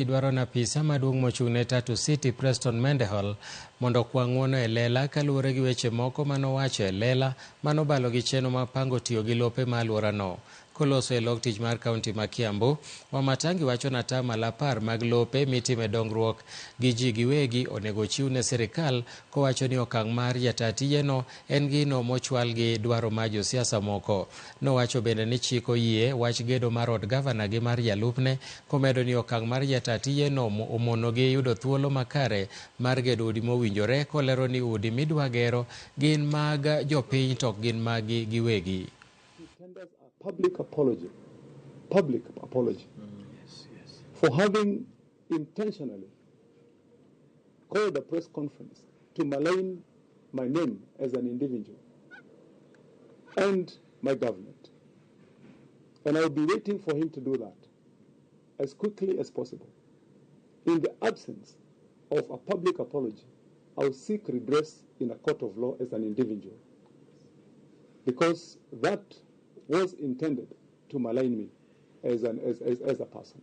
Dwaro na apisa maduong' mochung' ne Tatu City Preston Mendenhall mondo okwa ng'uono e lela kaluwore gi weche moko manowacho e lela manobalo gi chenro mar pango tiyo gi lope ma alworano. Koloso e log tich mar kaunti ma Kiambu, Wamatangi wacho ni atamalo 10 mag lope mitime dongruok gi ji giwegi onego ochiw ne sirikal, kowacho ni okang' mar jata tijeno en gino mochwal gi dwaro mar josiasa moko. Nowacho bende ni chik oyie wach gedo mar od gavana gi mar jalupne, komedo ni okang' mar jata tijeno omonogi yudo thuolo makare mar gedo udi mowinjore, kolero ni udi midwa gero gin mag jopiny to ok gin magi giwegi. Public apology for having intentionally called a press conference to malign my name as an individual and my government. And I'll be waiting for him to do that as quickly as possible. In the absence of a public apology, I'll seek redress in a court of law as an individual, because that was intended to malign me as a person.